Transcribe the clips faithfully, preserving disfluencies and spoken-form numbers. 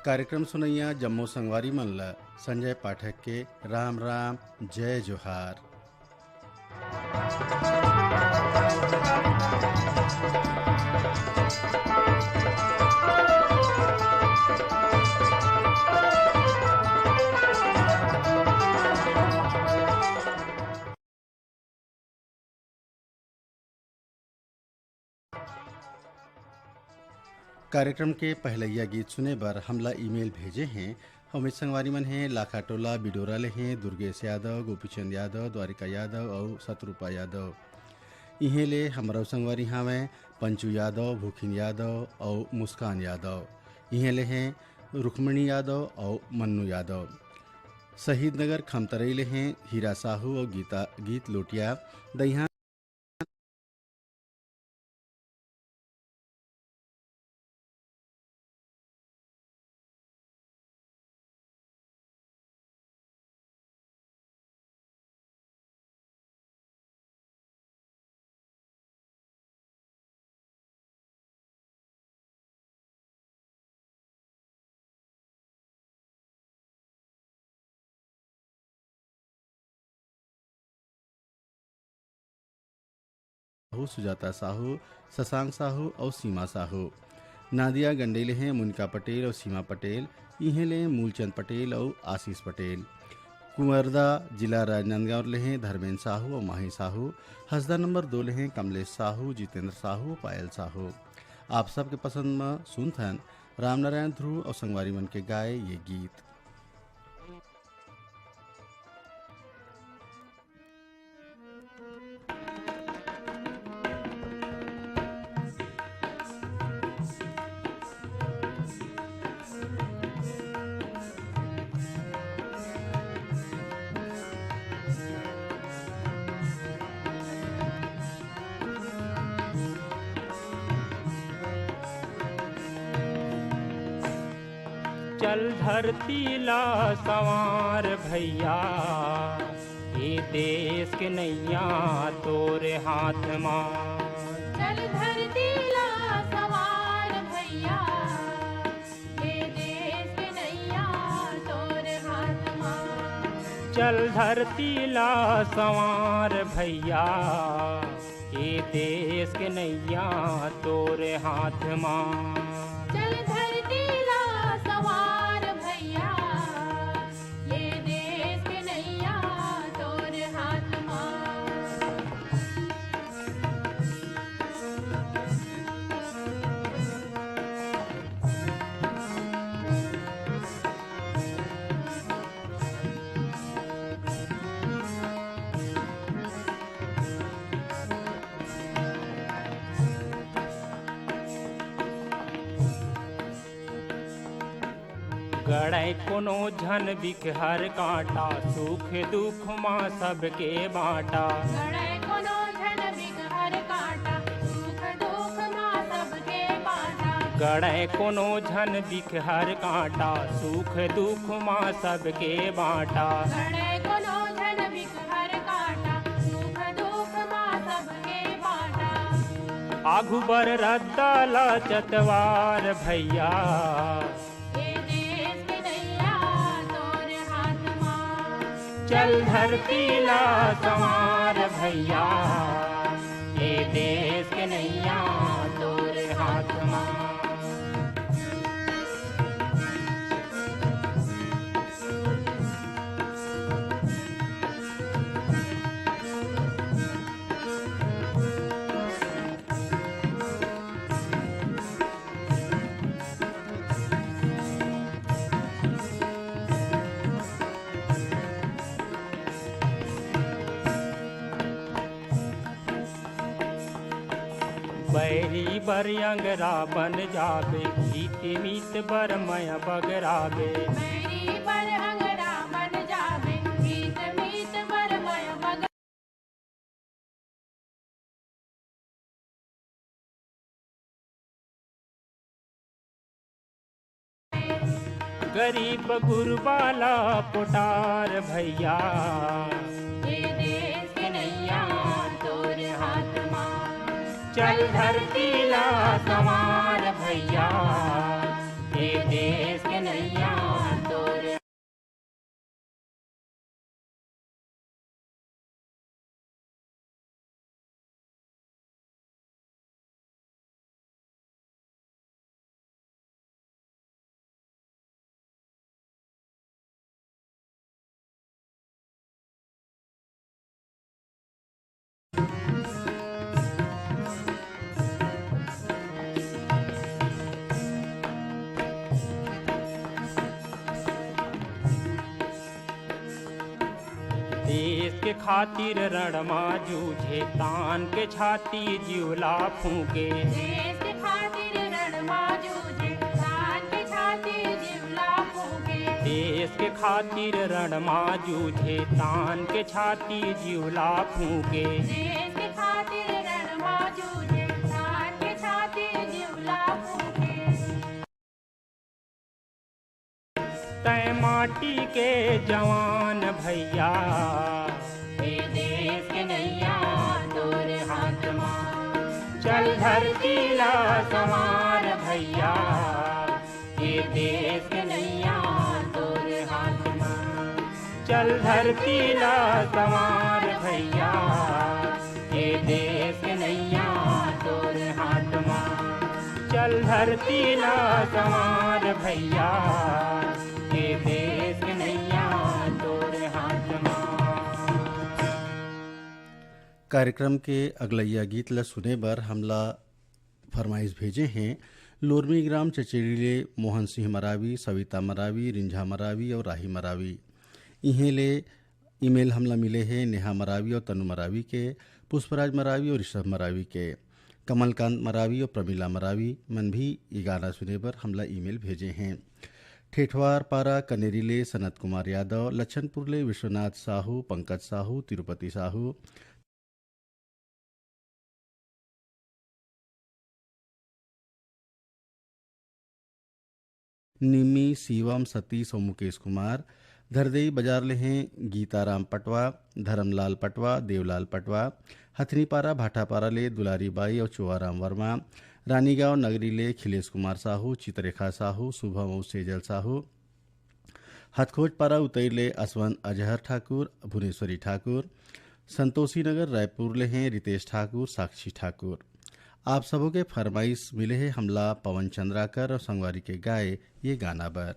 कार्यक्रम सुनइया जम्मो संगवारी मन ल संजय पाठक के राम राम, जय जोहार। कार्यक्रम के पहलैया गीत सुने बर हमला ईमेल भेजे हें। हमर संगवारी मन हे लाखाटोला बिडोरा ले हें दुर्गेश यादव, गोपीचंद यादव, द्वारिका यादव अउ सतरूपा यादव। इहें ले हमरो संगवारी हावय पंचू यादव, भूखिन यादव अउ मुस्कान यादव। इहें ले हें रुक्मणी यादव अउ मन्नू यादव। शहीद नगर खमतरई ले हें हीरा साहू अउ गीता, गीत लोटिया। दइहान साहू, सुजाता साहू, शशांक साहू अउ सीमा साहू। नादिया गंडई ले हें मोनिका पटेल अउ सीमा पटेल। इहें ले मूलचंद पटेल अउ आशीष पटेल। कुंवरदा, जिला राजनांदगांव ले हें धर्मेन साहू अउ माही साहू। हसदा नंबर दो ले हें कमलेश साहू, जितेंद्र साहू, पायल साहू। आप सबके पसंद म सुनथन रामनारायण ध्रुव अउ संगवारी मन के गाए ये गीत। चल धरती ला संवार भैया, ए देश के नैया तोरे हाथ मा। चल धरती ला संवार भैया, ए देश के नैया तोरे हाथ मा। चल धरती ला संवार भैया, ए देश के नैया तोरे हाथ मा। चल धरती ला संवार भैया, ए देश के नैया तोरे हाथ मा। गड़े कोनो झन बिकहर कांटा, सुख दुख मा सबके बांटा। गड़े कोनो झन बिकहर कांटा, सुख दुख मा सबके बांटा। गड़े कोनो झन बिकहर कांटा, सुख दुख मा सबके बांटा। गड़े कोनो झन बिकहर कांटा, सुख दुख मा सबके बांटा। आघू बर रद्दा ला चतवार भैया। ए देश के नैया तोर हाथ मा। चल धरती ला संवार भैया, ए देश के नैया तोर हाथ मा। बैरी बर अंगरा बन जाबे, हित मीत बर मया बगराबे। बैरी बर अंगरा बन जाबे, हित मीत बर मया बगराबे। गरीब गुरबा ला पोटार भैया। ए देश के नैया तोर हाथ मा। चल धरती ला संवार भैया, देश के खातिर रण मा जूझे, तान के छाती जीव ला फूंके। देश के खातिर रण मा जूझे, तान के छाती जीव ला फूंके। देश के खातिर रण मा जूझे, तान के छाती जीव ला फूंके। देश के खातिर रण मा जूझे, तान के छाती जीव ला फूंके। तैं माटी के जवान भैया, ए देश के नैया तोर हाथ मा। चल धरती ला संवार भैया, ए देश के नैया तोर हाथ मा। चल धरती ला संवार भैया, ए देश के नैया तोर हाथ मा। चल धरती ला संवार भैया, ए देश के नैया तोर हाथ मा। कार्यक्रम के अगलैया गीत ल सुने बर हमला फरमाइश भेजे हें लोरमी ग्राम चचेड़ी ले मोहन सिंह मरावी, सविता मरावी, रिंझा मरावी और राही मरावी। इहें ले ईमेल हमला मिले हे नेहा मरावी और तनु मरावी के, पुष्पराज मरावी और ऋषभ मरावी के। कमलकांत मरावी और प्रमिला मरावी मन भी ये गाना सुने बर हमला ईमेल भेजे हें। ठेठवार पारा कनेरी ले सनत कुमार यादव, लच्छनपुर ले विश्वनाथ साहू, पंकज साहू, तिरुपति साहू, निमी, शिवम, सतीश और मुकेश कुमार। धरदेई बाजार ले हें गीताराम पटवा, धरमलाल पटवा, देवलाल पटवा। हथनीपारा भाटापारा ले दुलारी बाई और चुआराम वर्मा। रानीगांव नगरी ले खिलेश कुमार साहू, चित्ररेखा साहू, शुभम और सेजल साहू। हथखोजपारा उतई ले असवंत अजहर ठाकुर, भुवनेश्वरी ठाकुर। संतोषी नगर रायपुर ले हें रितेश ठाकुर, साक्षी ठाकुर। आप सबो के फरमाइश मिले हे हमला पवन चंद्राकर और संगवारी के गाए ये गाना बर।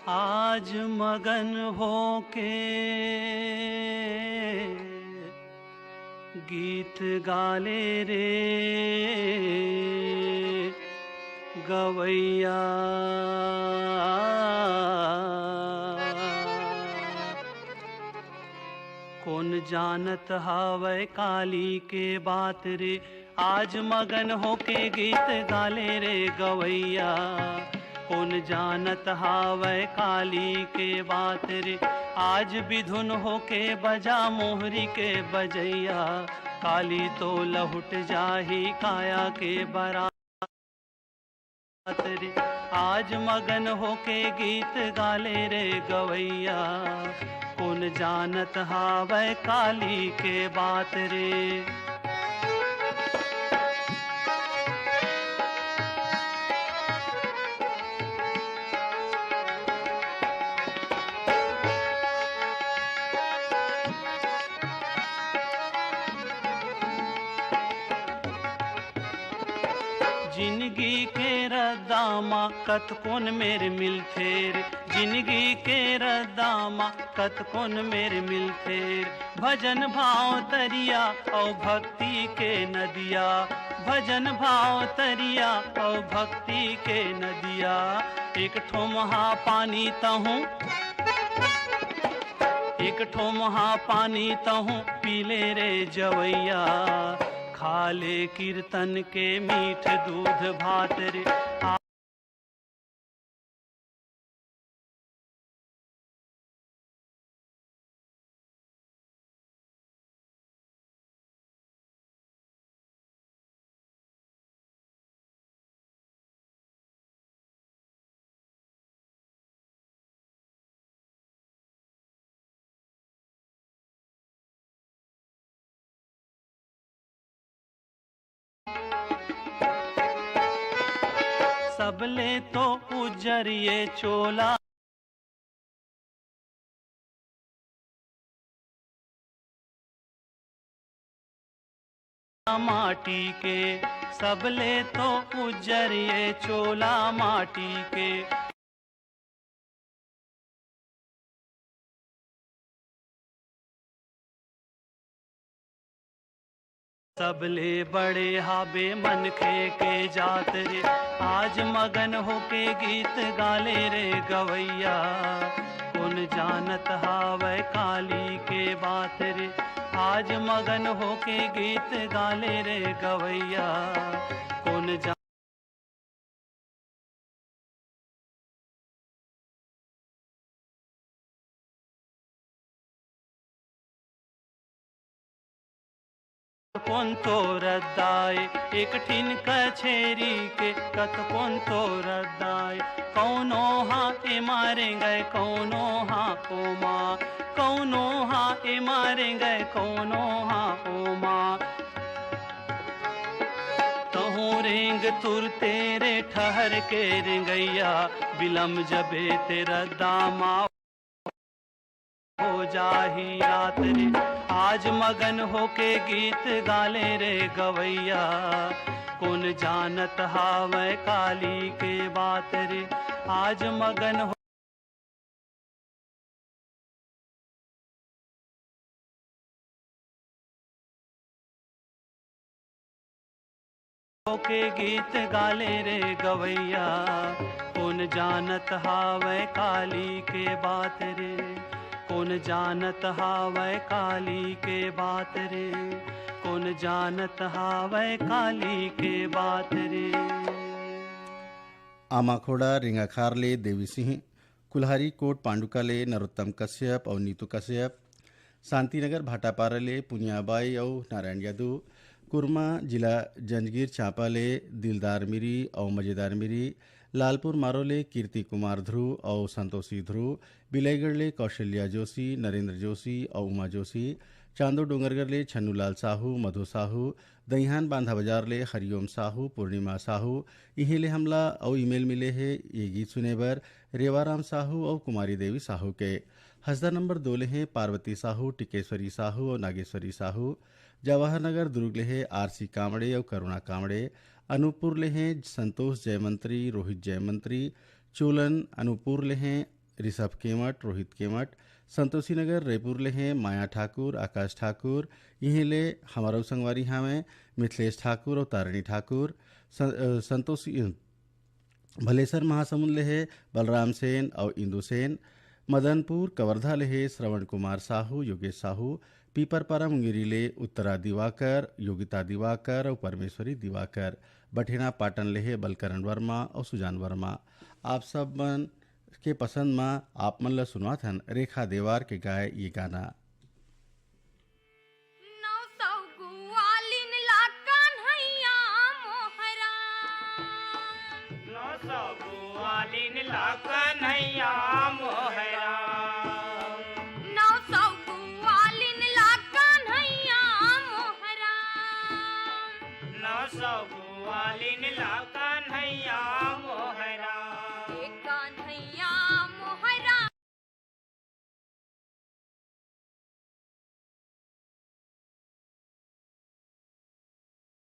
आज मगन होके गीत गाले रे गवैया। कोन जानत हावय काली के बात रे, आज मगन होके गीत गाले रे गवैया। कोन जानत हावय काली के बात रे, आज बिधुन होके बजा मोहरी के बजैया। काली तो लहुट जाही काया के बरात रे, आज मगन होके गीत गाले रे गवैया। कोन जानत हावय काली के बात रे। जिनगी के रद्दा म कतकोन मेर मिलथे रे, जिनगी के रद्दा म कतकोन मेर मिलथे रे। भजन भाव तरिया अउ भक्ति के नदिया, भजन भाव तरिया अउ भक्ति के नदिया। एक ठोमहा पानी तहूँ, एक ठोमहा पानी तहूँ पीले रे जवैया, खाले कीर्तन के मीठ दूध भात रे। सबले तो उज्जर ये चोला। माटी के सबले तो उज्जर ये चोला माटी के। सबले बड़े हाबे मनखे के जात रे, आज मगन होके गीत गाले रे गवैया। कोन जानत हावय काली के बात रे, आज मगन होके गीत गाले रे गवैया। कोन जा कोन तो रद्दाय, एक ठिन कछेरी के कत कोन तो रद्दाय। कौनो हा एमा रेंगय, कौनो हा ओमा, कौनो हा एमा रेंगय, कौनो हा ओमा। तहूँ रेंग तुरते रे ठहर के रेंगैया, बिलम जबे ते रद्दा मा हो जाही रात रे। आज मगन होके गीत गाले रे गवैया, कोन जानत हावय काली के बात रे। आज मगन हो के गीत गाले रे गवैया। कोन जानत हावय काली के बात रे, कोन जानत हावय काली के बात रे, कोन जानत हावय काली के बात रे। आमाखोड़ा रेंगाखार ले देवी सिंह, कुल्हारी कोट पांडुका ले नरोत्तम कश्यप अउ नीतू कश्यप, शांतिनगर भाटापारा ले पुनिया बाई अउ नारायण यादव, कुरमा जिला जंजगीर चांपा ले दिलदार मिरी अउ मजेदार मिरी, लालपुर मारो ले कीर्ति कुमार ध्रुव अउ संतोषी ध्रुव, बिलाईगढ़ ले कौशल्या जोशी, नरेंद्र जोशी अउ उमा जोशी, चांदो डोंगरगढ़ ले छन्नूलाल साहू, मधु साहू, दईहान बांधा बाजार ले हरिओम साहू, पूर्णिमा साहू, इहें ले हमला अउ ईमेल मिले हे। ये गीत सुने बर रेवाराम साहू अउ कुमारी देवी साहू के। हसदा नंबर दो ले हे पार्वती साहू, टिकेश्वरी साहू अउ नागेश्वरी साहू। जवाहर नगर दुर्ग ले हे आरसी कामड़े अउ करुणा कामड़े। अनूपपुर ले हे संतोष जयमंत्री, रोहित जयमंत्री। चोलन अनूपपुर ले हे ऋषभ केमट, रोहित केमट। संतोषी नगर रईपुर ले हे माया ठाकुर, आकाश ठाकुर। इहें ले हमर अउ संगवारी हावय मिथिलेश ठाकुर अउ तारिणी ठाकुर। सं-, अ, संतोषी, अ, भलेसर महासमुंद ले हे बलराम सेन अउ इंदु सेन। मदनपुर कवर्धा ले हे श्रवण कुमार साहू, योगेश साहू। पीपरपारा मुंगेरी ले उत्तरा दिवाकर, योगिता दिवाकर अउ परमेश्वरी दिवाकर। बठेना पाटन ले हे बलकरण वर्मा अउ सुजान वर्मा। आप सब मन के पसंद म आप मन ल सुनवाथन रेखा देवार के गाए ये गाना। नौ सौ गुआलिन ला कन्हैया मोहरा। नौ सौ गुआलिन ला कन्हैया मोहरा। नौ सौ गुआलिन ला कन्हैया मोहरा। नौ सौ गुआलिन ला कन्हैया मोहरा। ए कन्हैया मोहरा।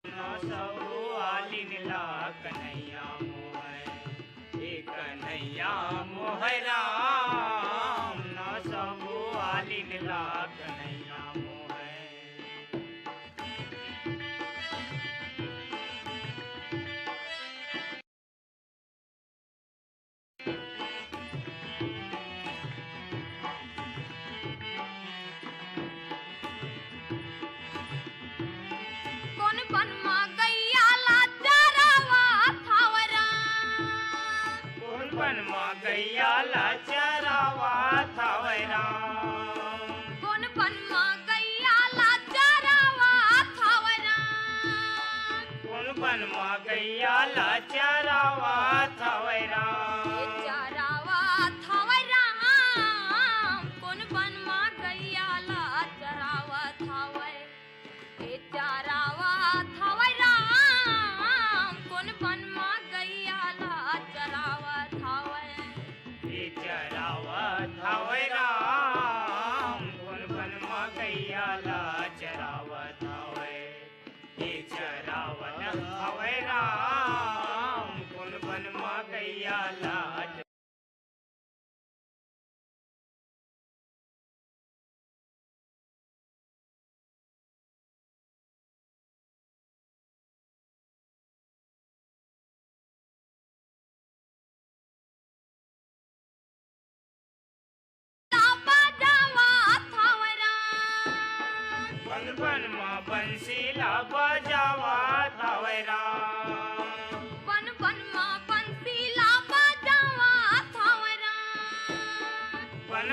नौ सौ आलिन ला कन्हैया मोहय, ए कन्हैया मोहय राम। नौ सौ आलिन ला कन्हैया मोहय। कोन बन म गैया ला चरावत हवय राम? कोन बन म गैया ला चरावत हवय राम? कोन बन म गैया ला चरावत हवय राम? कोन बन म गैया ला चरावत हवय राम? ए चरावत हवय राम, कोन बन म गैया ला चरावत हवय? ए चरावत हवय राम, कोन बन म गैया ला चरावत हवय? ए चरावत हवय राम, कोन बन म गैया ला चरावत हवय? ए चरावत हवय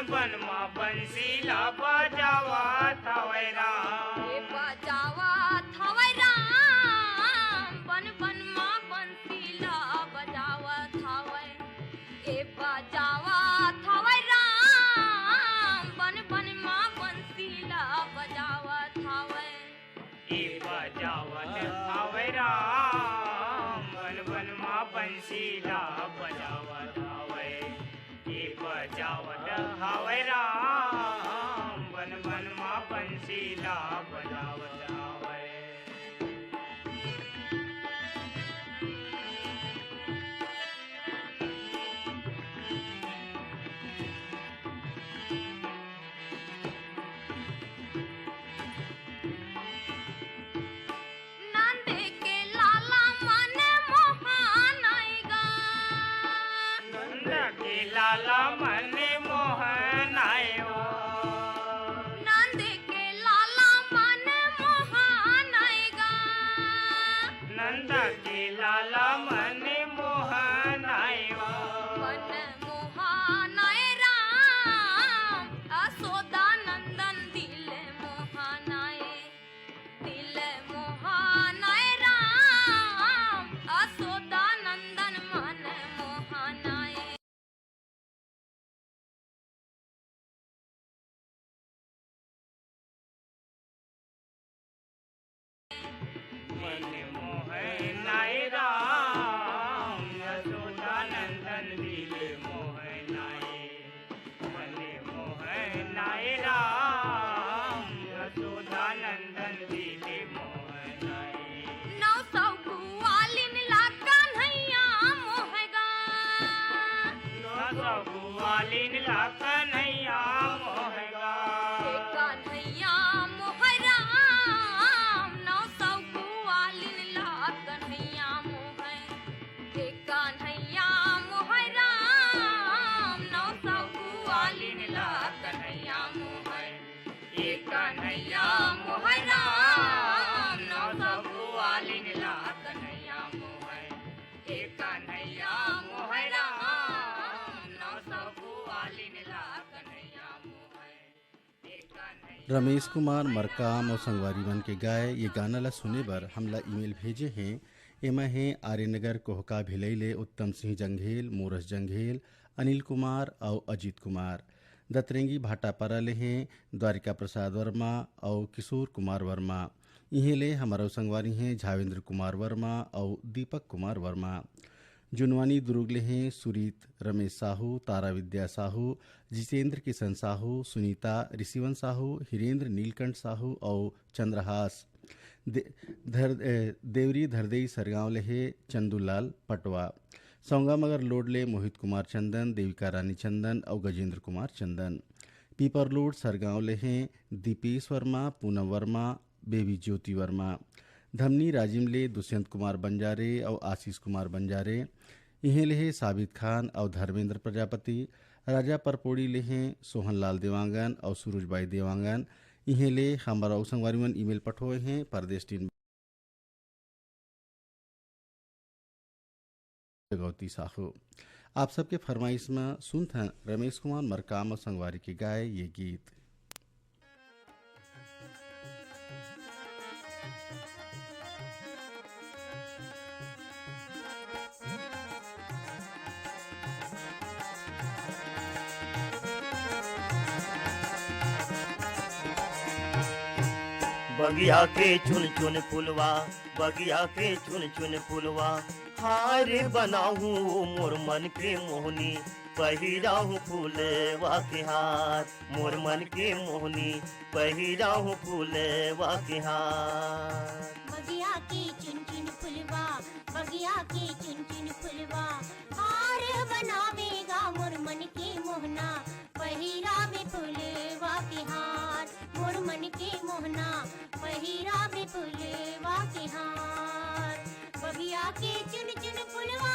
बन मा बंसी ला बजावत हवय राम। ए बजावत हवय राम, बन बन मा बंसी ला बजावत हवय। ए बजावत हवय राम, बन बन मा बंसी ला बजावत हवय। ए बजावत हवय राम, बन बन मा बंसी ला बजावत हवय। ए बजावत हवय राम, बन बन मा बंसी ला बजावत हवय। नंद के लाला मन मोहन आय गा। नंद के लाला मन मोहन आय ओ। नंद के लाला मन मोहन आय गा। नंद के लाला मन मोहन आय ओ। मन मोहन आय राम, यशोदा नंदन दिल मोहन आय। दिल मोहनाय राम, यशोदा नंदन मन मोहनाय। मन मोहनाय राम, यशोदा नंदन दिल मोहनाय। मन मोहनाय राम, यशोदा नंदन दिल मोहनाय। नौ सौ गुवालिन ला कन्हैया मोहगा। नौ सौ गुवालिन ला कन्हैया मोहगा। हे कन्हैया मोहराम, नौ सौ गुवालिन ला कन्हैया मोहै। ए कन्हैया मोहै राम, नौ सौ गुवालिन ला कन्हैया मोहै। ए कन्हैया मोहै राम, नौ सौ गुवालिन ला कन्हैया मोहै। ए कन्हैया मोहै राम, नौ सौ गुवालिन ला कन्हैया मोहै। रमेश कुमार मरकाम अउ संगवारी मन के गाए ये गाना ला सुने बर हमला ईमेल भेजे हे। एमा हे आर्यनगर कोहका भिलई ले उत्तम सिंह जंघेल, मोरस जंघेल, अनिल कुमार अउ अजीत कुमार। दतरेंगी भाटापारा ले हे द्वारिका प्रसाद वर्मा अउ किशोर कुमार वर्मा। इहें ले हमर अउ संगवारी हे झावेंद्र कुमार वर्मा अउ दीपक कुमार वर्मा। जुनवानी दुरूग ले हे सुरीत रमेश साहू, तारा विद्या साहू, जितेंद्र किशन साहू, सुनीता, ऋषिवन साहू, हिरेंद्र नीलकंठ साहू अउ चंद्रहास। दे-, धर-, ए, देवरी धरदेई सरगांव ले हे चंदूलाल पटवा। सौंगा मगर लोड ले मोहित कुमार चंदन, देविका रानी चंदन अउ गजेंद्र कुमार चंदन। पीपर लोड सरगांव ले हे दीपेश वर्मा, पूनम वर्मा, बेबी ज्योति वर्मा। धमनी राजिम ले दुष्यंत कुमार बंजारे अउ आशीष कुमार बंजारे। इहें ले हे साबित खान अउ धर्मेंद्र प्रजापति। राजा परपोड़ी ले हे सोहन लाल देवांगन अउ सुरुज बाई देवांगन। इहें ले हमर अउ संगवारी मन ईमेल पठोए हे परदेस टीम जगौती साहू। आप सबके फरमाइश म सुनथन रमेश कुमार मरकाम अउ संगवारी के गाए ये गीत। बगिया के चुन चुन फुलवा, बगिया के चुन चुन फुलवा, हार बनाहूँ मोर मन के मोहनी, पहिराहूँ फूलवा के हार, मोर मन के मोहनी, पहिराहूँ फूलवा के हार। बगिया के चुन चुन फुलवा, बगिया के चुन चुन फुलवा, हार बनावेगा मोर मन के मोहना, पहिरावे फुलवा के हार, मोर मन के मोहना, पहिरावे फुलवा के हार। बगिया के चुन चुन फुलवा।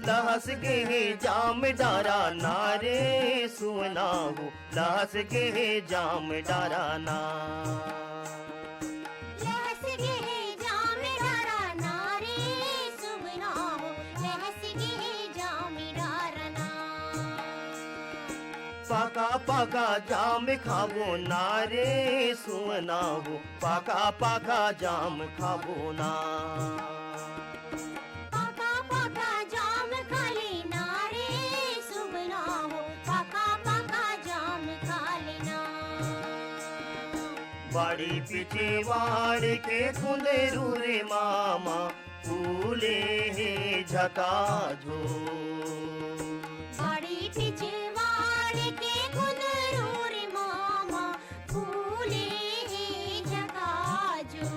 लहस गे हे जाम डारा ना रे सुना हो, लहस गे हे जाम डारा ना। लहस गे हे जाम डारा ना रे सुना हो, लहस गे हे जाम डारा ना। पका पका जाम खाबो ना रे सुना हो, पका पका जाम खाबो ना। पका पका जाम खा लेना रे सुना हो, पका पका जाम खा लेना। बड़ी पिछवाड़ के कुंदरू रे मामा, फूले हे झकाझो। बड़ी पिछवाड़ के कुंदरू रे मामा, फूले हे झकाझो।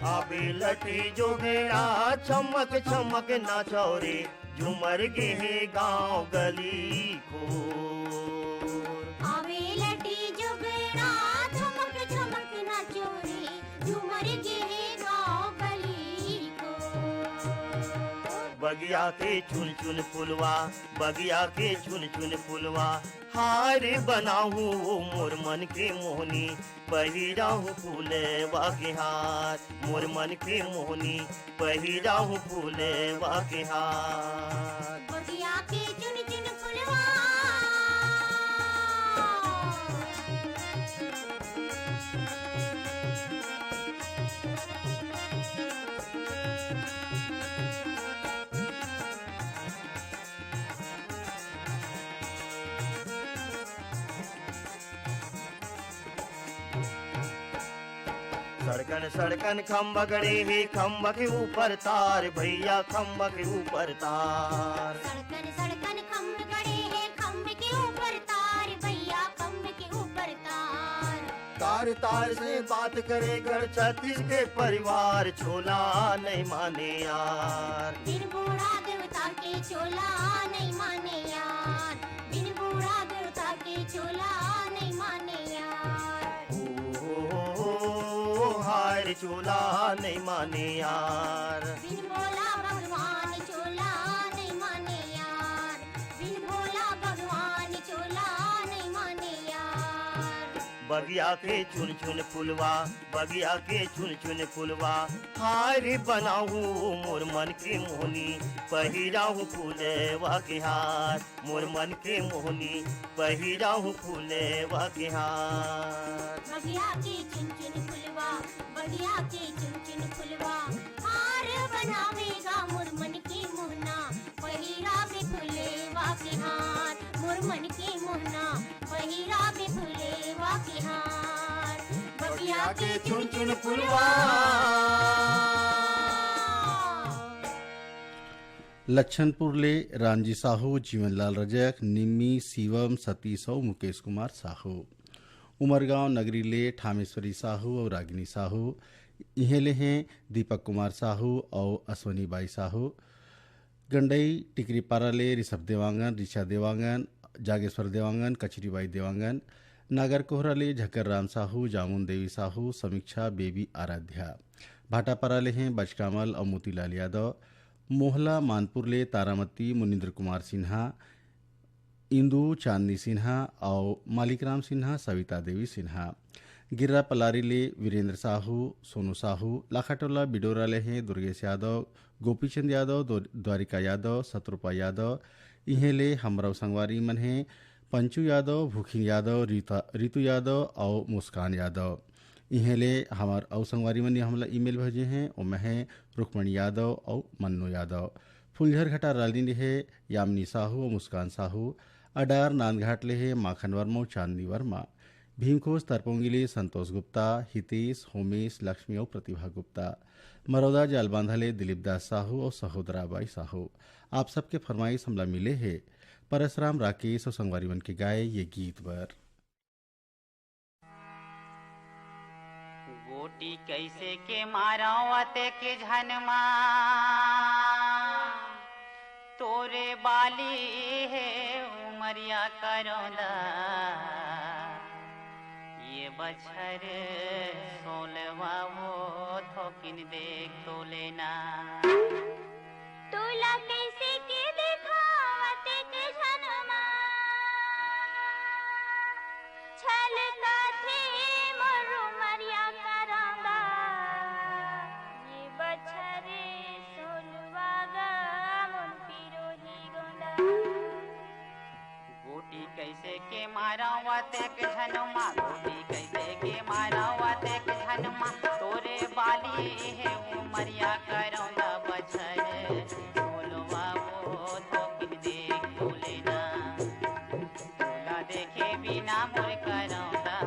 अबे लठी जोगेड़ा चमक चमक नाचो रे, झूमर गे हे गांव गली खोर। अबे लठी जोगेड़ा चमक चमक नाचो रे, झूमर गे हे गांव गली खोर। बगिया के चुन चुन फुलवा, बगिया के चुन चुन फुलवा, हार बनाहूँ ओ मोर मन के मोहनी, पहिराहूँ फूलवा के हार, मोर मन के मोहनी, पहिराहूँ फूलवा के हार। बगिया के चुन चुन फुलवा। सड़कन सड़कन खंभ गड़े हे, खंभ के ऊपर तार भैया, खंभ के ऊपर तार। सड़कन सड़कन खंभ गड़े हे, खंभ के ऊपर तार भैया, खंभ के ऊपर तार। तार तार से बात करे गढ़ छत्तीस के परिवार, छोला नहीं माने यार। बिन बूढ़ा देवता के छोला नहीं माने यार, बिन बूढ़ा देवता के छोला नहीं माने यार। ओ, हार छोला नहीं माने यार। बिन भोला भगवान छोला नहीं माने यार, बिन भोला भगवान छोला नहीं माने यार। बगिया के चुन चुन फुलवा, बगिया के चुन चुन फुलवा, हार बनाहूँ मोर मन के मोहनी, पहिराहूँ फूलवा के हार, मोर मन के मोहनी, पहिराहूँ फूलवा के हार। बगिया के चुन चुन फुलवा, बगिया के चुन चुन फुलवा, हार बनावेगा मोर मन के मोहना, पहिरावे फुलवा के हार, मोर मन के मोहना, पहिरावे फुलवा के हार। बगिया के चुन चुन फुलवा। लक्षनपुर ले रामजी साहू, जीवनलाल रजक, निम्मी, शिवम, सतीश अउ मुकेश कुमार साहू। उमरगांव नगरी ले ठामेश्वरी साहू अउ रागिनी साहू। इहें ले हें दीपक कुमार साहू अउ अश्वनी बाई साहू। गंडई टिकरीपारा ले ऋषभ देवांगन, ऋचा देवांगन, जागेश्वर देवांगन, कचरीबाई देवांगन। नागरकोहरा ले झक्कर राम साहू, जामुन देवी साहू, समीक्षा, बेबी, आराध्या। भाटापारा ले हें बजकामल अउ मोतीलाल यादव। मोहला मानपुर ले तारामती, मुनिंद्र कुमार सिन्हा, इंदु, चांदनी सिन्हा अउ मालिकराम सिन्हा, सविता देवी सिन्हा। गिर्रा पलारी ले वीरेंद्र साहू, सोनू साहू। लाखाटोला बिडोरा ले हें दुर्गेश यादव, गोपीचंद यादव, द्व-, द्वारिका यादव, सतरूपा यादव। इहें ले हमर अउ संगवारी मन हें पंचू यादव, भूखिंग यादव, रीता, रीतू यादव अउ मुस्कान यादव। इहें ले हमर अउ संगवारी मन हमला ईमेल भेजे हें, ओमे हें रुक्मणी यादव अउ मन्नू यादव। फुलझरघटा राली ले हें यामिनी साहू अउ मुस्कान साहू। अडार नांदघाट ले हें माखन वर्मा अउ चांदनी वर्मा। भीमखोज तरपोंगी ले संतोष गुप्ता, हितेश, होमेश, लक्ष्मी अउ प्रतिभा गुप्ता। मरौदा जालबांधा ले दिलीप दास साहू अउ सहोदरा बाई साहू। आप सबके फरमाइश हमला मिले हे परसराम राकेश अउ संगवारी मन के गाए ये गीत बर। गोटी कैसे के मारव अतेक झन मा, तोरे बाली हे उमरिया करौंदा। ये बछर सोलवा वो थोकिन देख तो लेना। तोला कैसे अतेक झन मा गोली कइसे के मारव, अतेक झन मा तोरे बाली हे उमरिया करौंदा बछर। बोलवा वो थोकिन देख बोले ना, तोला देखे बिना मोर करौंदा,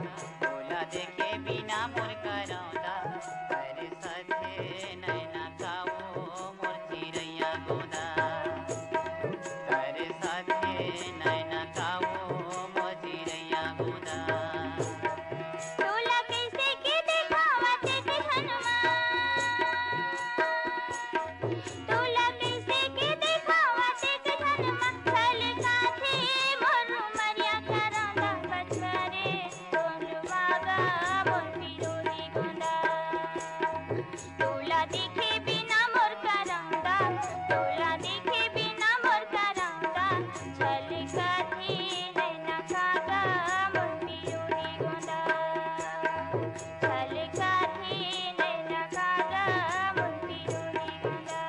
तोला देखे बिना मोर करौंदा। अरे सथे नैना कावो मोर चिरैया गोदा, अरे सथे नैना कावो मोर चिरैया गोदा। तोला कइसे के देखावत के हनुमान, तोला कइसे के देखावत के हनुमान, छलकाथे मोर उमरिया करौंदा बछर रे, तोर बाबा मोर पिरोही गोदा। तोला देखे बिना मोर करौंदा, तोला देखे बिना मोर करौंदा, छलकाथे नैना कागा मोर पिरोही गोदा। छलकाथे नैना कागा मोर पिरोही गोदा।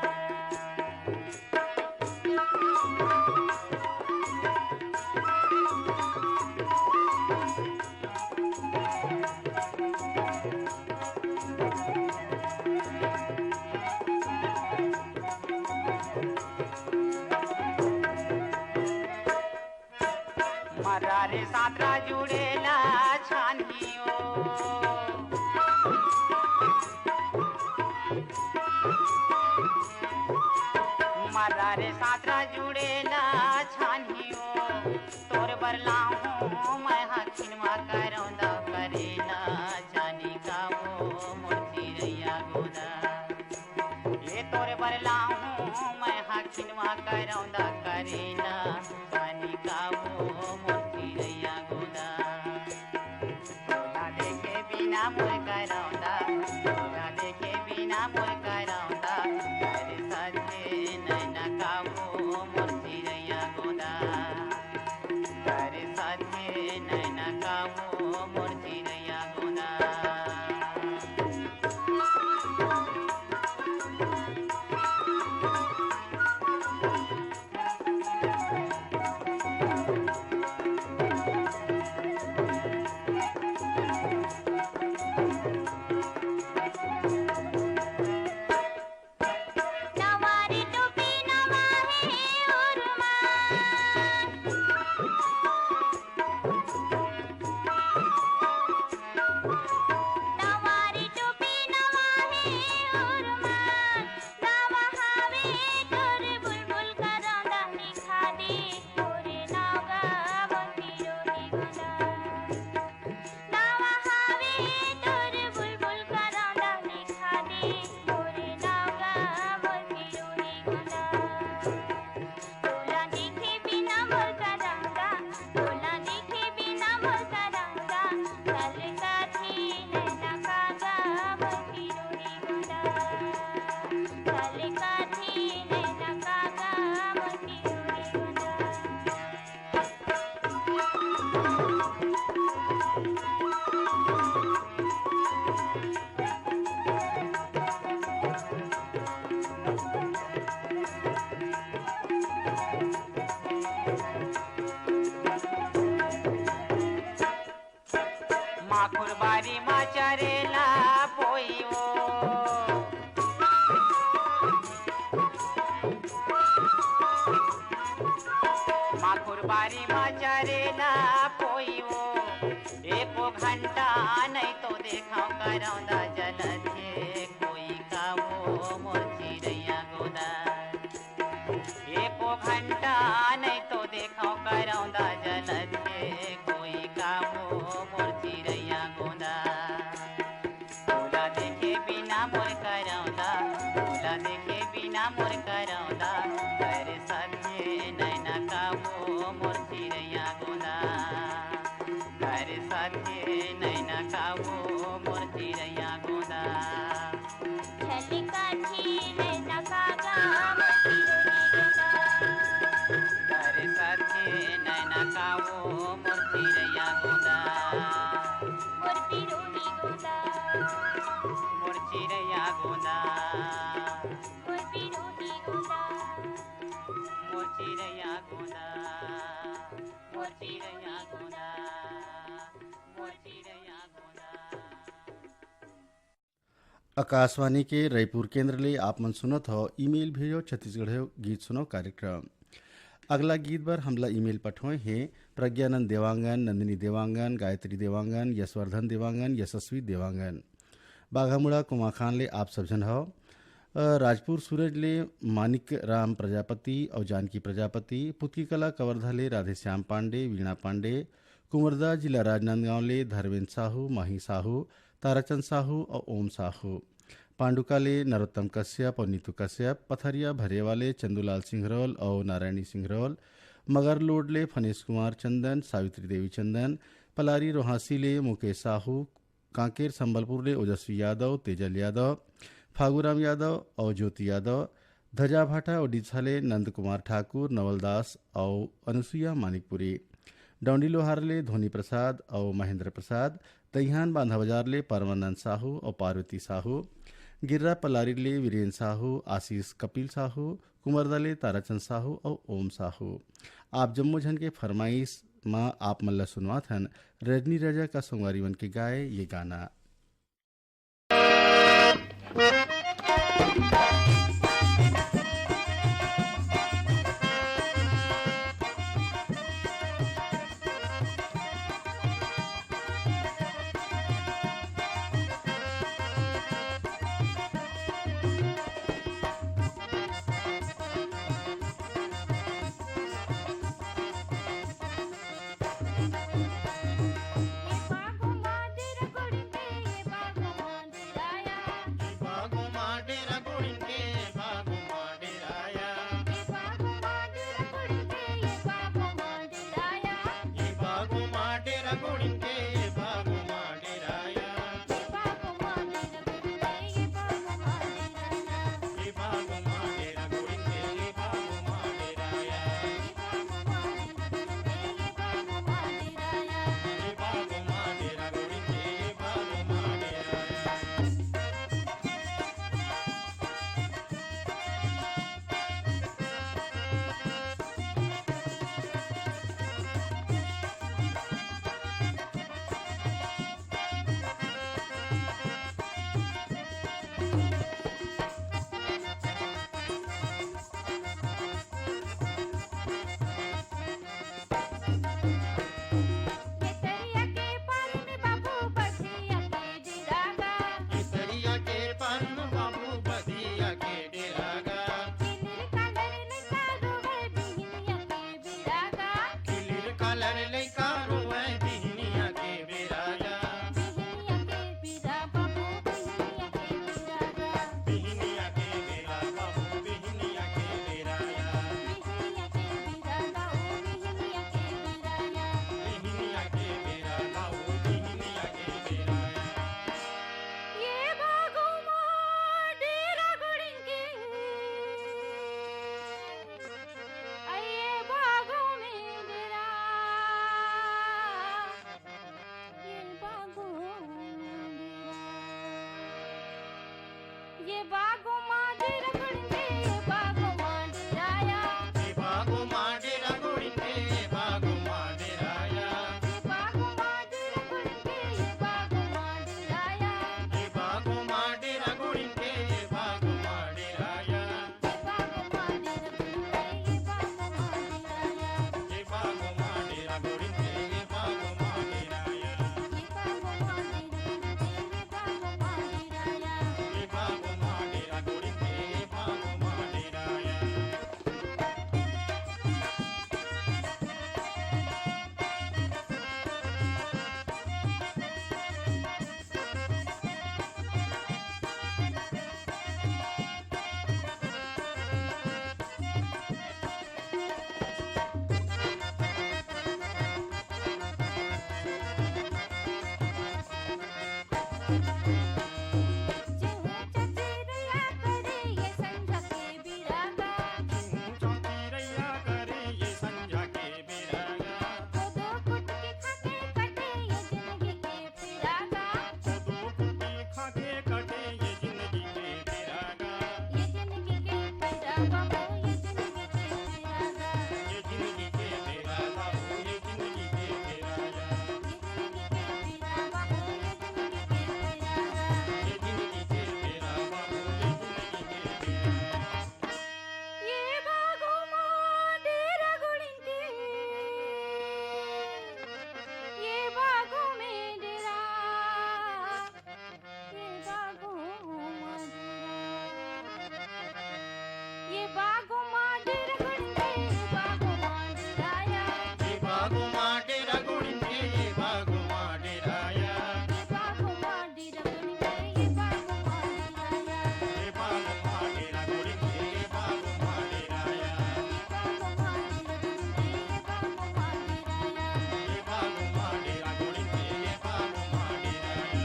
मर्रा रे साँतरा जुड़े ला छानही ओ। मर्रा रे साँतरा जुड़े ला छानही ओ। तोर बर लाहूँ मैं हा खिनवा करौंदा करे ला जानी का ओ मोर चिरैया गोदा। ए तोर बर लाहूँ मैं हा खिनवा करौंदा करे ला जानी का ओ मोर चिरैया गोदा। तोला देखे बिना मोर करौंदा, तोला देखे बिना मोर करौंदा, अरे सथे नैना कावो मोर चिरैया गोदा, अरे सथे नैना कावो मोर चिरैया गोदा। नवा रे टोपी नवा हे ओरमा। नवा रे टोपी नवा हे ओरमा। नवा हावे तोर बुलबुल करौंदा निखादी। तोरे नाव गा मोर पिरोही गोदा। नवा हावे तोर बुलबुल करौंदा निखादी। तोरे नाव गा मोर पिरोही गोदा। तोला देखे बिना मोर करौंदा, तोला देखे बिना मोर करौंदा, छलकाथे नैना कागा मोर पिरोही गोदा। छलकाथे नैना कागा मोर पिरोही गोदा। माखुर बारी मा चरेला पोई ओ। माखुर बारी मा चरेला पोई ओ। एको घंटा नहीं तो देखव करौंदा जलथे कोई का ओ मोर चिरैया गोदा। एको घंटा नहीं तो देखव करौंदा जलथे कोई का ओ मोर चिरैया गोदा। तोला देखे बिना मोर करौंदा, तोला देखे बिना मोर करौंदा, अरे सथे नैना का ओ मोर चिरैया गोदा। अरे सथे नैना का ओ मोर चिरैया गोदा। छलकाथे नैना कागा मोर पिरोही गोदा। अरे सथे नैना का ओ मोर चिरैया गोदा। मोर पिरोही गोदा। मोर चिरैया गोदा। मोर पिरोही गोदा। मोर चिरैया गोदा। मोर चिरैया गोदा। आकाशवाणी के रायपुर केंद्र ले आप मन सुनत हव ईमेल भेजो छत्तीसगढ़ गीत सुनो कार्यक्रम। अगला गीत बर हमला ईमेल पठोए हे प्रज्ञानंद देवांगन, नंदिनी देवांगन, गायत्री देवांगन, यशवर्धन देवांगन, यशस्वी देवांगन। बाघामुड़ा कोमाखान ले आप सब झन हव। अ, राजपुर सूरज ले मानिक राम प्रजापति अउ जानकी प्रजापति, पुतकी कला कवर्धा ले राधेश्याम पांडे, वीणा पांडे, कुमरदा जिला राजनांदगांव ले धर्मेन साहू, माही साहू, ताराचंद साहू अउ ओम साहू। पांडुका ले नरोत्तम कश्यप अउ नीतू कश्यप, पथरिया भरेवा ले चंदूलाल सिंघरौल अउ नारायणी सिंघरौल, मगरलोड ले फनेश कुमार चंदन, सावित्री देवी चंदन, पलारी रोहासी ले मुकेश साहू, कांकेर संबलपुर ले ओजस्वी यादव, तेजल यादव, फागुराम यादव अउ ज्योति यादव, धजाभाटा ओडिशा ले नंद कुमार ठाकुर, नवल दास अउ अनुसुईया मानिकपुरी, डौंडी लोहार ले धोनी प्रसाद अउ महेंद्र प्रसाद, तैहान बांधा बाजार ले परमानंद साहू अउ पार्वती साहू, गिर्रा पलारी ले वीरेन साहू, आशीष कपिल साहू, कुमरदा ले ताराचंद साहू अउ ओम साहू। आप जम्मो झन के फरमाइश म आप मन ल सुनवात हन रजनी राजा का संगवारी मन के गाए ये गाना। ये बागो मा डेरा गुड़िंके, ये बागो मा डेराया। ये बागो मा डेरा गुड़िंके, ये बागो मा डेराया। ये बागो मा डेरा गुड़िंके, ये बागो मा डेराया। ये बागो मा डेरा गुड़िंके, ये बागो मा डेराया। ये बागो मा डेरा गुड़िंके, ये बागो मा डेराया। ये बागो मा डेरा गुड़िंके, ये बागो मा डेराया।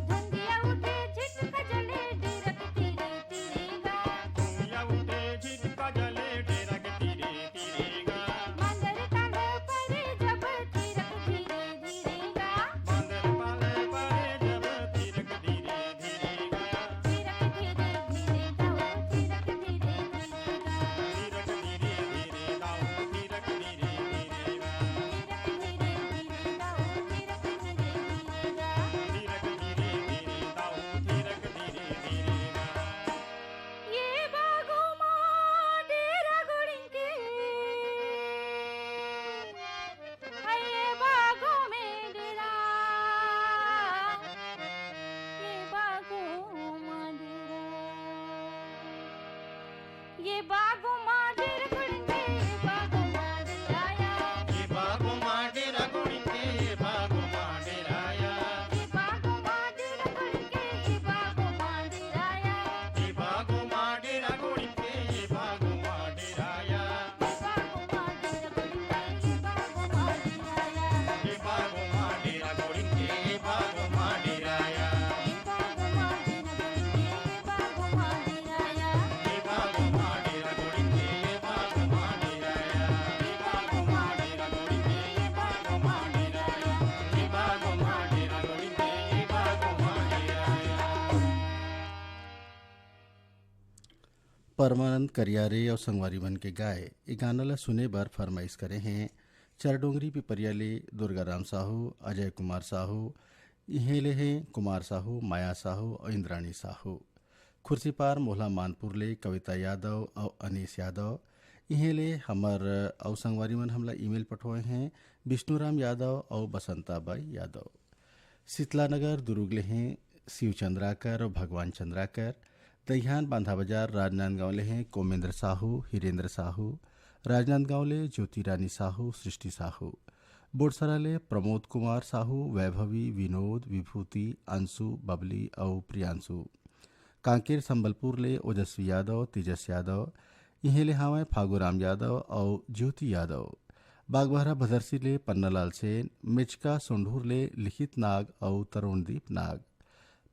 धुंधिया उठे झिटका जले डेरक तीरे तीरे गा। धुंधिया उठे झिटका जले डेरक तीरे तीरे गा। मांदर कांद परे जब थिरक धीरे धीरे गा। मांदर कांद परे जब थिरक धीरे धीरे गा। थिरक धीरे धीरे गा, ओ थिरक धीरे धीरे गा। थिरक धीरे धीरे गा, ओ थिरक धीरे धीरे गा। थिरक धीरे धीरे गा, ओ थिरक धीरे धीरे गा। थिरक धीरे धीरे गा, ओ थिरक धीरे धीरे गा। ये बागो मा डेरा गुड़िंके, ये बागो में डेरा, ये बागो मा डेरा। ये बागो मा डेरा गुड़िंके, ये बागो मा डेराया। ये बागो मा डेरा गुड़िंके, ये बागो मा डेराया। ये बागो मा डेरा गुड़िंके, ये बागो मा डेराया। ये बागो मा डेरा गुड़िंके, ये बागो मा डेराया। ये बागो मा डेरा गुड़िंके, ये बागो मा डेराया। ये बागो मा डेरा गुड़िंके, ये बागो मा डेराया। परमानंद करियारे अउ संगवारी मन के गाए ए गाना ल सुने बर फरमाइश करे हें चरडोंगरी पिपरिया ले दुर्गाराम साहू, अजय कुमार साहू, इहें ले हें कुमार साहू, माया साहू अउ इंद्राणी साहू। खुर्सीपार मोहला मानपुर ले कविता यादव अउ अनीस यादव। इहें ले हमर अउ संगवारी मन हमला ईमेल पठोए हें विष्णुराम यादव अउ बसंताबाई यादव। शीतला नगर दुरुग ले हें शिव चंद्राकर अउ भगवान चंद्राकर। दहियान बांधा बाजार राजनांदगांव ले हें कोमेंद्र साहू, हिरेंद्र साहू। राजनांदगांव ले ज्योति रानी साहू, सृष्टि साहू। बोरसरा ले प्रमोद कुमार साहू, वैभवी, विनोद, विभूति, अंशु, बबली अउ प्रियांशु। कांकेर संबलपुर ले ओजस्वी यादव, तेजस यादव, इहें ले हावय फागुराम यादव अउ ज्योति यादव। बागबाहरा भदरसी ले पन्नालाल सेन, मेचका सोंढूर ले लिखित नाग अउ तरुणदीप नाग।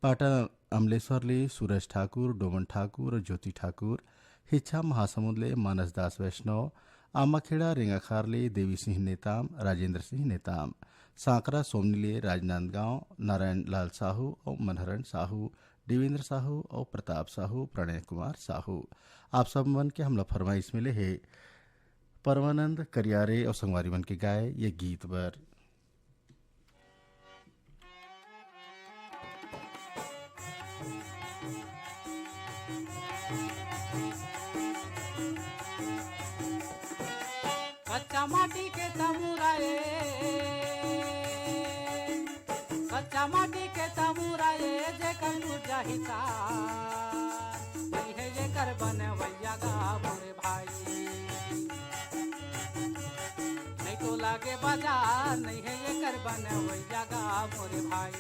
पाटन अमलेश्वर ले सूरज ठाकुर, डोमन ठाकुर अउ ज्योति ठाकुर, हिच्छा महासमुंद ले मानस दास वैष्णव, आमाखेड़ा रेंगाखार ले देवी सिंह नेताम, राजेंद्र सिंह नेताम, सांकरा सोमनी ले राजनांदगांव, नारायण लाल साहू अउ मनहरन साहू, देवेंद्र साहू अउ प्रताप साहू, प्रणय कुमार साहू। आप सब मन के हमला फरमाइश मिले हे परमानंद करियारे अउ संगवारी मन के गाए ये गीत बर। कच्चा माटी के तमुरा ए, कच्चा माटी के तमुरा ए, जेकर टूट जाही तार, नइ हे जेकर बनवइया गा मोरे भाई। नइ तो लागे बाजार, नइ हे एकर बनवइया गा मोरे भाई।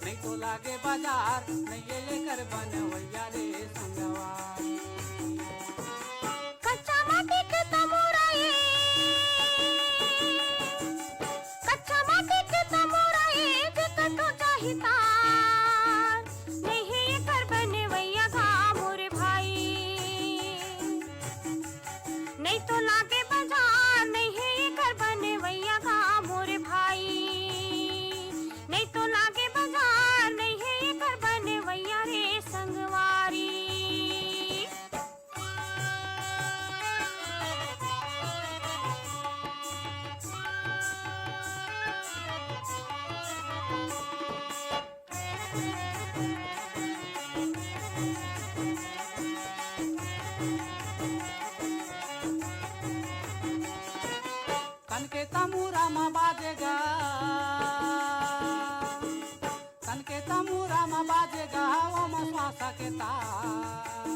नइ तो लागे बाजार, नइ हे एकर बनवइया रे संगवा। कच्चा माटी के तमुरा ए, कच्चा माटी के तमुरा ए, जेकर टूट जाही तार, नइ हे एकर बनवइया गा मोरे भाई। नइ तो लागे बाजार, नइ हे एकर बनवइया गा मोरे भाई। नइ तो लागे बाजार, नइ हे एकर बनवइया रे संगवारी। के तमूरा म बाजेगा, तन के तमूरा म बाजेगा, ओमा श्वास के तार।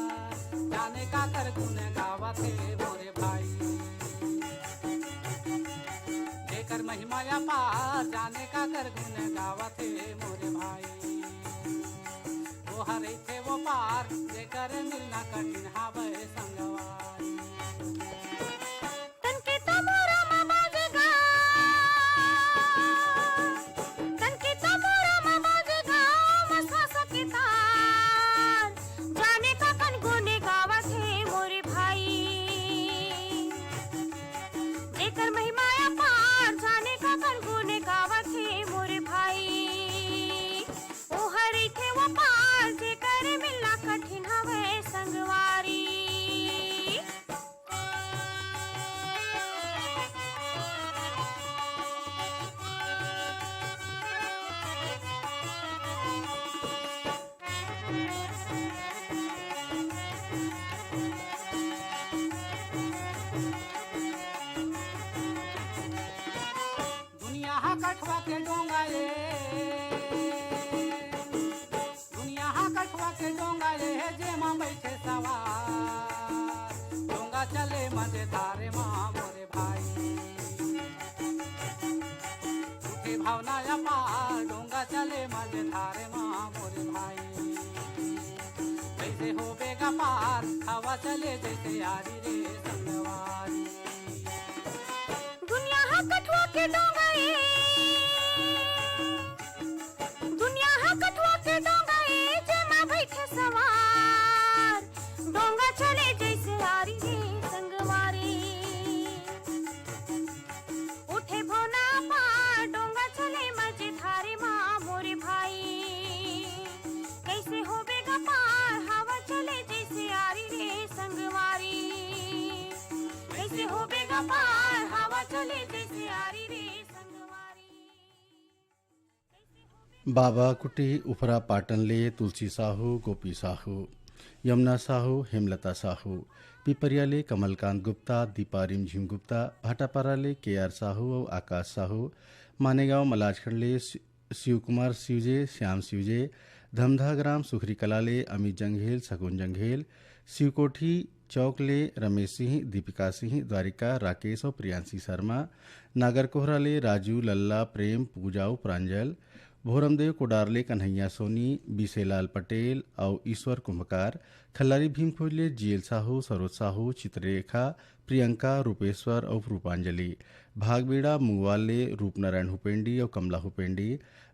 जाने काकर गुन गावत हे मोरे भाई, जेकर महिमा अपार, जाने काकर गुन गावत हे मोरे भाई। ओहर रहिथे ओ पार, जेकर मिलना कठिन हावय संगवारी। तन के तमूरा म बाजेगा, तन के तमूरा म बाजेगा, ओमा श्वास के तार। जाने काकर गुन गावत हे मोरे भाई, जेकर महिमा अपार, जाने काकर गुन गावत हे मोरे भाई। ओहर रहिथे ओ पार, जेकर मिलना कठिन हवय संगवारी। दुनिया हा कठवा के डोंगा ए, दुनिया हा कठवा के डोंगा ए, जेमा बइठे सवार। डोंगा चले मझधारे मा मोरे भाई, उठे भावना अपार। डोंगा चले मझधारे मा मोरे भाई, कइसे होबे गा पार, हवा चले जइसे आरी रे संगवारी। दुनिया हा कठवा के डोंगा ए, दुनिया हा कठवा के डोंगा ए, जेमा बइठे सवार। डोंगा चले जइसे आरी रे संगवारी, उठे भवना पार। डोंगा चले मझधारे मा मोरे भाई, कइसे होबे गा पार, हवा चले जइसे आरी रे संगवारी। कइसे होबे गा पार, हवा चले जइसे आरी रे संगवारी। बाबा कुटी उपरा पाटन ले तुलसी साहू, गोपी साहू, यमुना साहू, हेमलता साहू, पिपरिया ले कमलकांत गुप्ता, दीपा रिमझिम गुप्ता, भाटापारा ले के आर साहू अउ आकाश साहू, मानेगांव मलाजखंड ले शि-, शिव कुमार शिवजे, श्याम शिवजे, धमधा ग्राम सुखरी कला ले अमित जंघेल, सकुन जंघेल, शिवकोठी चौक ले रमेश सिंह, दीपिका सिंह, द्वारिका, राकेश अउ प्रियांशी शर्मा, नागरकोहरा ले राजू, लल्ला, प्रेम, पूजा अउ प्रांजल, भोरमदेव कोडार ले कन्हैया सोनी, बिसेलाल पटेल अउ ईश्वर कुंभकार, खल्लारी भीमफौज ले जीएल साहू, सरोज साहू, चित्ररेखा, प्रियंका, रूपेश्वर अउ रूपांजलि, भागबेड़ा मुंगवाल ले रूपनारायण हुपेंडी अउ कमला हुपेंडी,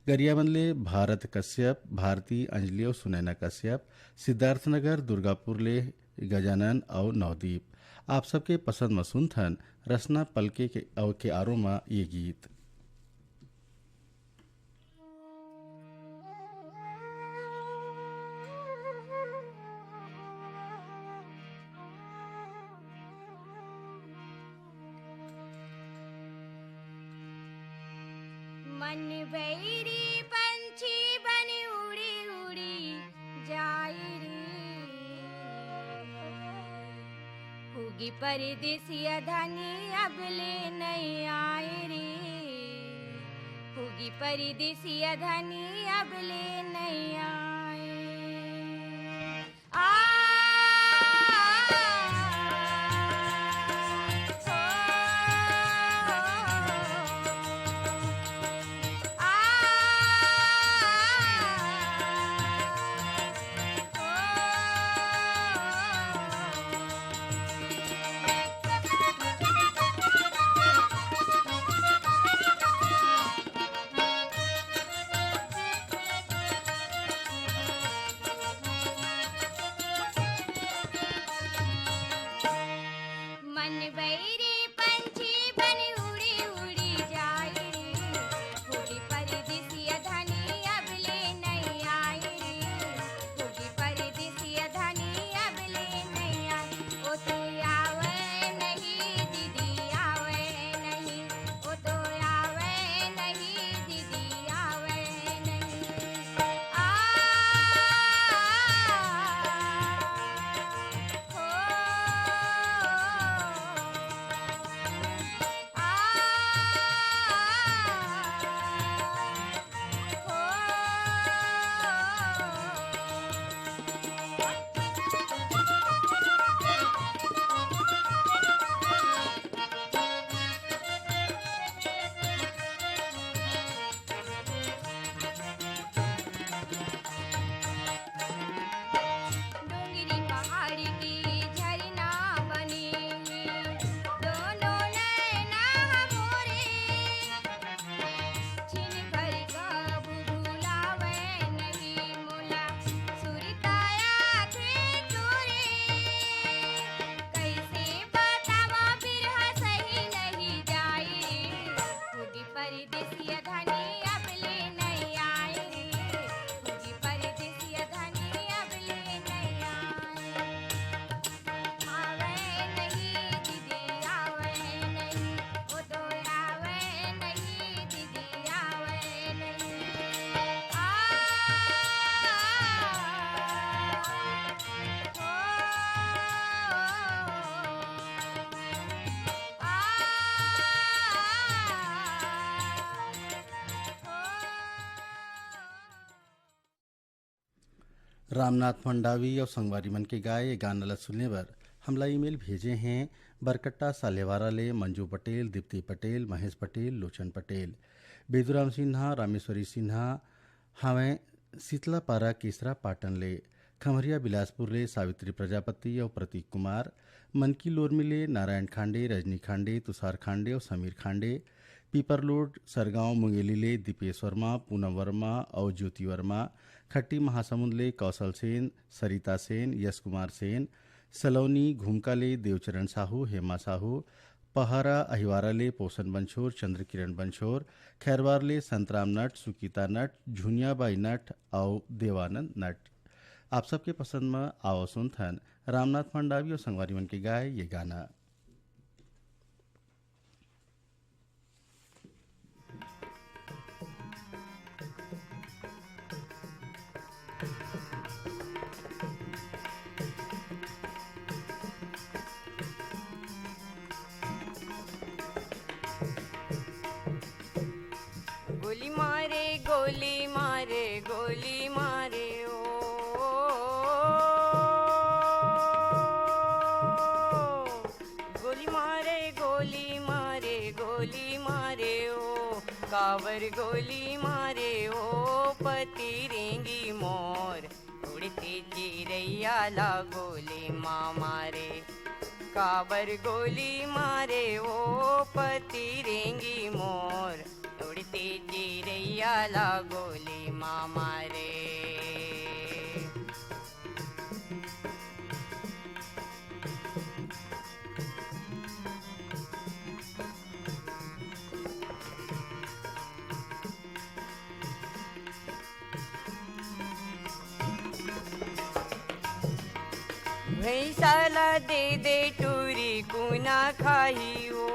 गरियाबंद ले भारत कश्यप, भारती, अंजलि अउ सुनैना कश्यप, सिद्धार्थनगर दुर्गापुर ले गजानन अउ नवदीप। आप सबके पसंद म सुनथन रसना पलके के, अउ के आरो म ये गीत। मन बैरी पंछी बन उड़ी उड़ी जाई रे। हुगी परदेसिया धनी अब ले नइ आए रे। हुगी परदेसिया धनी अब ले नइ आए। रामनाथ मंडावी अउ संगवारी मन के गाए ये गाना ल सुनने बर हमला ईमेल भेजे हैं बरकट्टा सालेवारा ले मंजू पटेल, दीप्ति पटेल, महेश पटेल, लोचन पटेल। बेदुराम सिन्हा, रामेश्वरी सिन्हा हवैं शीतलापारा केसरा पाटन ले। खमरिया बिलासपुर ले सावित्री प्रजापति अउ प्रतीक कुमार, मनकी लोरमी ले नारायण खांडे, रजनी खांडे, तुषार खांडे अउ समीर खांडे, पीपरलोड सरगांव मुंगेली ले दीपेश वर्मा, पूनम वर्मा अउ ज्योति वर्मा, खट्टी महासमुंद ले कौशल सेन, सरिता सेन, यश कुमार सेन, सलौनी घुमका ले देवचरण साहू, हेमा साहू, पहरा अहिवारा ले पोषण बंछोर, चंद्रकिरण बंछोर, खैरवार ले संतराम नट, सुकीता नट, झुनियाबाई नट अउ देवानंद नट। आप सबके पसंद म आओ सुनथन रामनाथ मंडावी अउ संगवारी मन के गाए ये गाना। गोली मारे, गोली मारे, गोली मारे ओ। गोली मारे, गोली मारे, गोली मारे ओ। काबर गोली मारे ओ, पति रेंगी मोर। उड़ती चिरैया ला गोली माँ मारे। काबर गोली मारे ओ, पति रेंगी मोर। उड़ती चिरैया ला गोली माँ मारे। भैंसा ला दे दे टूरी, कुना खाही ओ।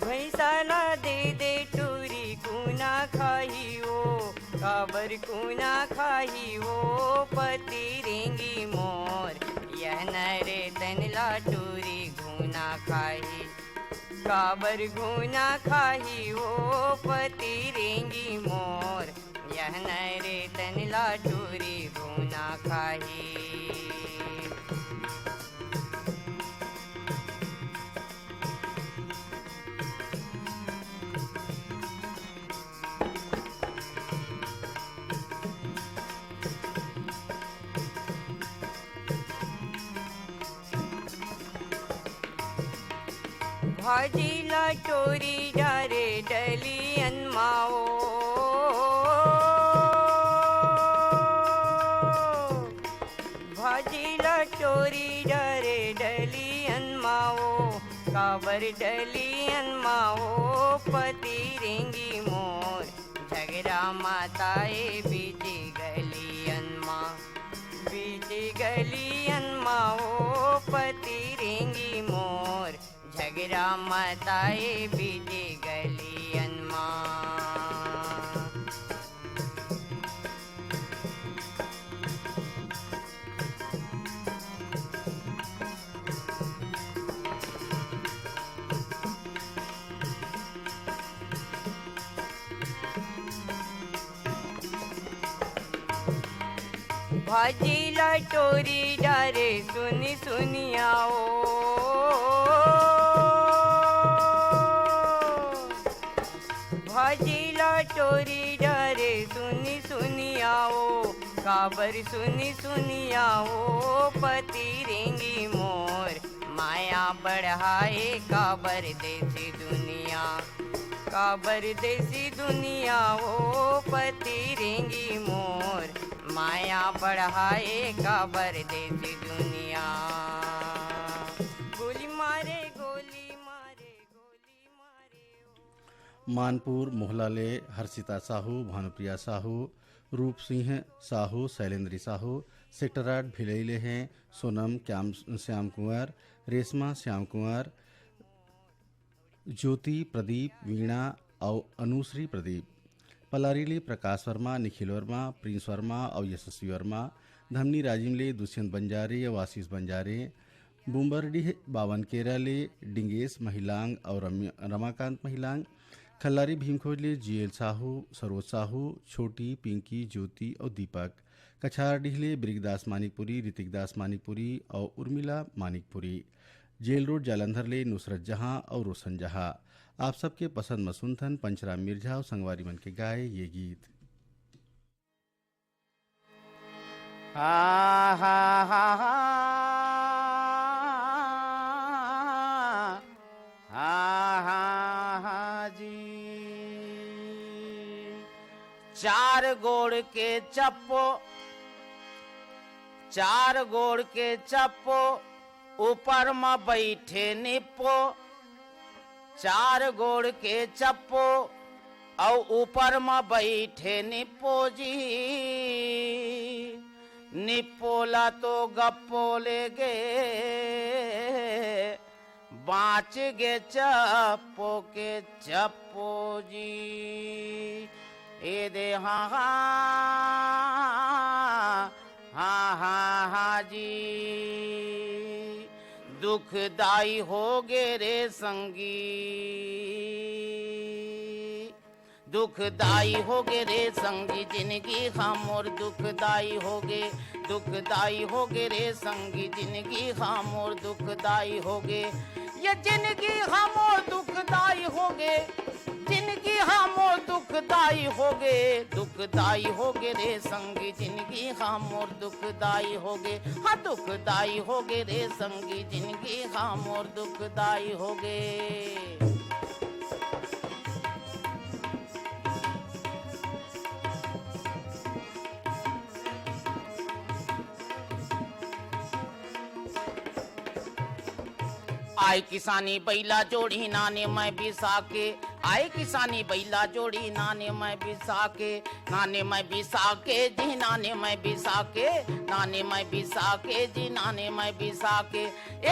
भैंसा ला दे दे टूरी, कुना खाही ओ। काबर कुना खाही ओ, पति रेंगी मोर। यह नरे तन ला टूरी घुना खाही। काबर घुना खाही ओ, पति रेंगी मोर। यह नरे तन ला टूरी घुना खाही। भाजी ला टोरी डारे डलियन माओ। भाजी ला टोरी डारे डलियन माओ। काबर डलियन माओ, पति रेंगी मोर। झगरा माताए बीच गलियन मा। बीच गलियन मा ओ, पति रेंगी मोर। झगरा मताए बीच गलियन मा। भाजी ला टोरी डारे सुनी सुनी आओ। भाजी ला टोरी डारे सुनी सुनी आओ। काबर सुनी सुनी आओ, पति रेंगी मोर। माया बढ़ाए काबर देसी दुनिया। काबर देसी दुनिया ओ, पति रेंगी मोर। माया बढ़ाए काबर देसी दुनिया। गोली मारे, गोली मारे, गोली मारे ओ। मानपुर मोहला ले हर्षिता साहू, भानुप्रिया साहू, रूप सिंह साहू, शैलेंद्री साहू, सेक्टर आठ भिलई ले हैं सोनम, क्याम, श्याम कुंवर, रेशमा श्याम कुंवर, ज्योति प्रदीप, वीणा अउ अनुश्री प्रदीप। पलारी ले प्रकाश वर्मा, निखिल वर्मा, प्रिंस वर्मा अउ यशस्वी वर्मा। धमनी राजिम ले दुष्यंत बंजारे अउ आशीष बंजारे। बुम्बरडीह बावन केरा ले डिंगेश महिलांग अउ रम्य-, रमाकांत महिलांग। खल्लारी भीमखोज ले जीएल साहू, सरोज साहू, छोटी, पिंकी, ज्योति अउ दीपक। कछार डीह ले बिरिकदास मानिकपुरी, ऋतिकदास मानिकपुरी अउ उर्मिला मानिकपुरी। जेल रोड जालंधर ले नुसरत जहां अउ रोशन जहां। आप सबके पसंद म सुनथन पंचराम मिर्झा अउ संगवारी मन के गाए ये गीत। हा, हा, हा, हा। हा, हा, हा जी। चार गोड़ के चप्पो, चार गोड़ के चप्पो, ऊपर म बइठे निप्पो। चार गोड़ के चप्पो, अउ ऊपर म बइठे निप्पो जी। निप्पो ला तो गप्पो ले गे, बाँच गे चप्पो के चप्पो जी। ए दे हाँ, हाँ, हाँ, हाँ, हाँ जी। दुखदाई होगे रे संगी, दुखदाई होगे रे संगी, जिनगी हा मोर दुखदाई होगे। दुखदाई होगे रे संगी, जिनगी हा मोर दुखदाई होगे। ये जिनगी हा मोर दुखदाई होगे, जिनगी हा मोर दुखदाई होगे। दुखदाई होगे रे संगी, जिनगी हा मोर दुखदाई होगे। हाँ, दुखदाई होगे रे संगी, जिनगी हा मोर दुखदाई होगे। आए किसानी बइला जोड़ी नाने मैं बिसा के, आए किसानी बइला जोड़ी नाने मैं बिसा के, नाने मैं बिसा के जी, नाने मैं बिसा के, नाने मैं बिसा के जी, नाने मैं बिसा के।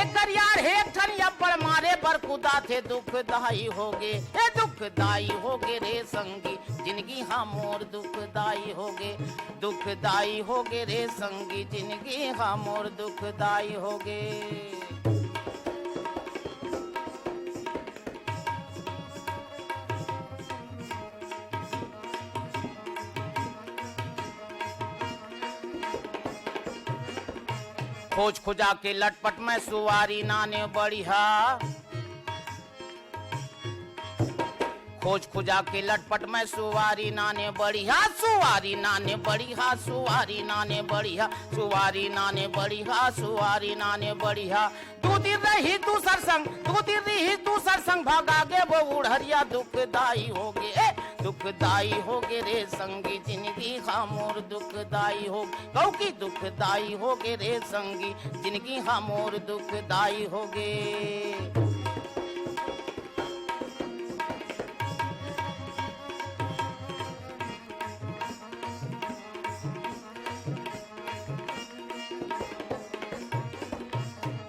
एकर यार हे एक ठन अब्बड़ मारे बर कुदाथे, दुखदाई होगे, ए दुखदाई होगे रे संगी, जिनगी हा मोर दुखदाई होगे। दुखदाई होगे रे संगी, जिनगी हा मोर दुखदाई होगे। खोज खुजा के लटपट में सुवारी नाने बढ़िया। खोज खुजा के लटपट में सुवारी नाने बढ़िया, सुवारी नाने बढ़िया, सुवारी नाने बढ़िया, सुवारी नाने बढ़िया, सुवारी नाने बढ़िया। दू दिन रही दूसर संग, दू दिन रही दूसर संग, भगा गे वो उड़हरिया, दुखदाई होगे, ए, दुखदाई होगे रे संगी, जिनगी हा मोर दुखदाई हो, कहूँ कि दुखदाई होगे रे संगी, जिनगी हा मोर दुखदाई होगे।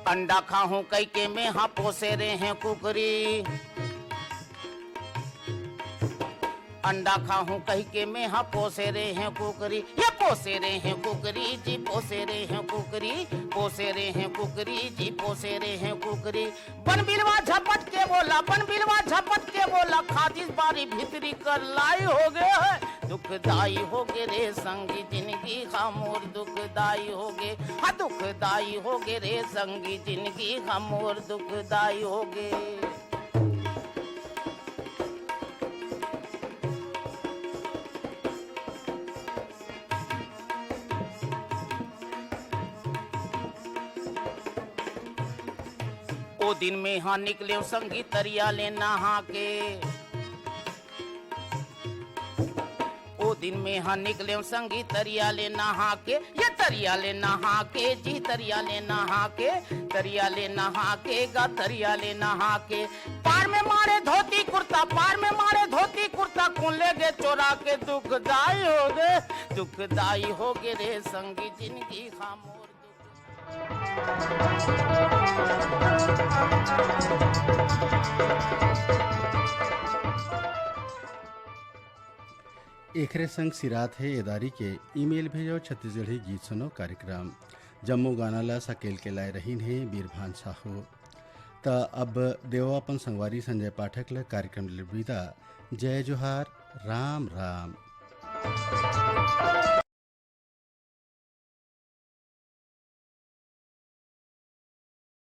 अंडा खाहूं कहिके मेहा पोसे रेहेंव कुकरी। अंडा खाहूं कहिके मेहा पोसे रेहेंव कुकरी, ये पोसे रेहेंव कुकरी जी, पोसे रेहेंव कुकरी, पोसे रेहेंव कुकरी जी, पोसे रेहेंव कुकरी। बन बिलवा झपट के बोला, बन बिलवा झपट के बोला, खादिस बारी भीतरी कर लाई होगे हे। दुखदाई होगे रे संगी, जिनगी हा मोर दुखदाई होगे। हाँ, दुखदाई होगे रे संगी, जिनगी हा मोर दुखदाई होगे। ओ दिन मेहा निकलेंव संगी तरिया ले नहा के। ओ दिन मेहा निकलेंव संगी तरिया ले नहा के, ये तरिया ले नहा के जी, तरिया ले नहा के, तरिया ले नहा के गा, तरिया ले नहा के। पार में मारे धोती कुर्ता, पार में मारे धोती कुर्ता, कोन ले गे चोरा के, दुखदाई होगे, दुखदाई होगे रे संगी, जिनगी हा मोर दुख। एखरे संग सिरात हे एदारी के ईमेल भेजो छत्तीसगढ़ी गीत सुनो कार्यक्रम। जम्मो गाना ला सकेल के लाए रहीन हे बीरभान साहू। त अब देवा अपन संगवारी संजय पाठक ले कार्यक्रम ले विदा। जय जोहार, राम राम।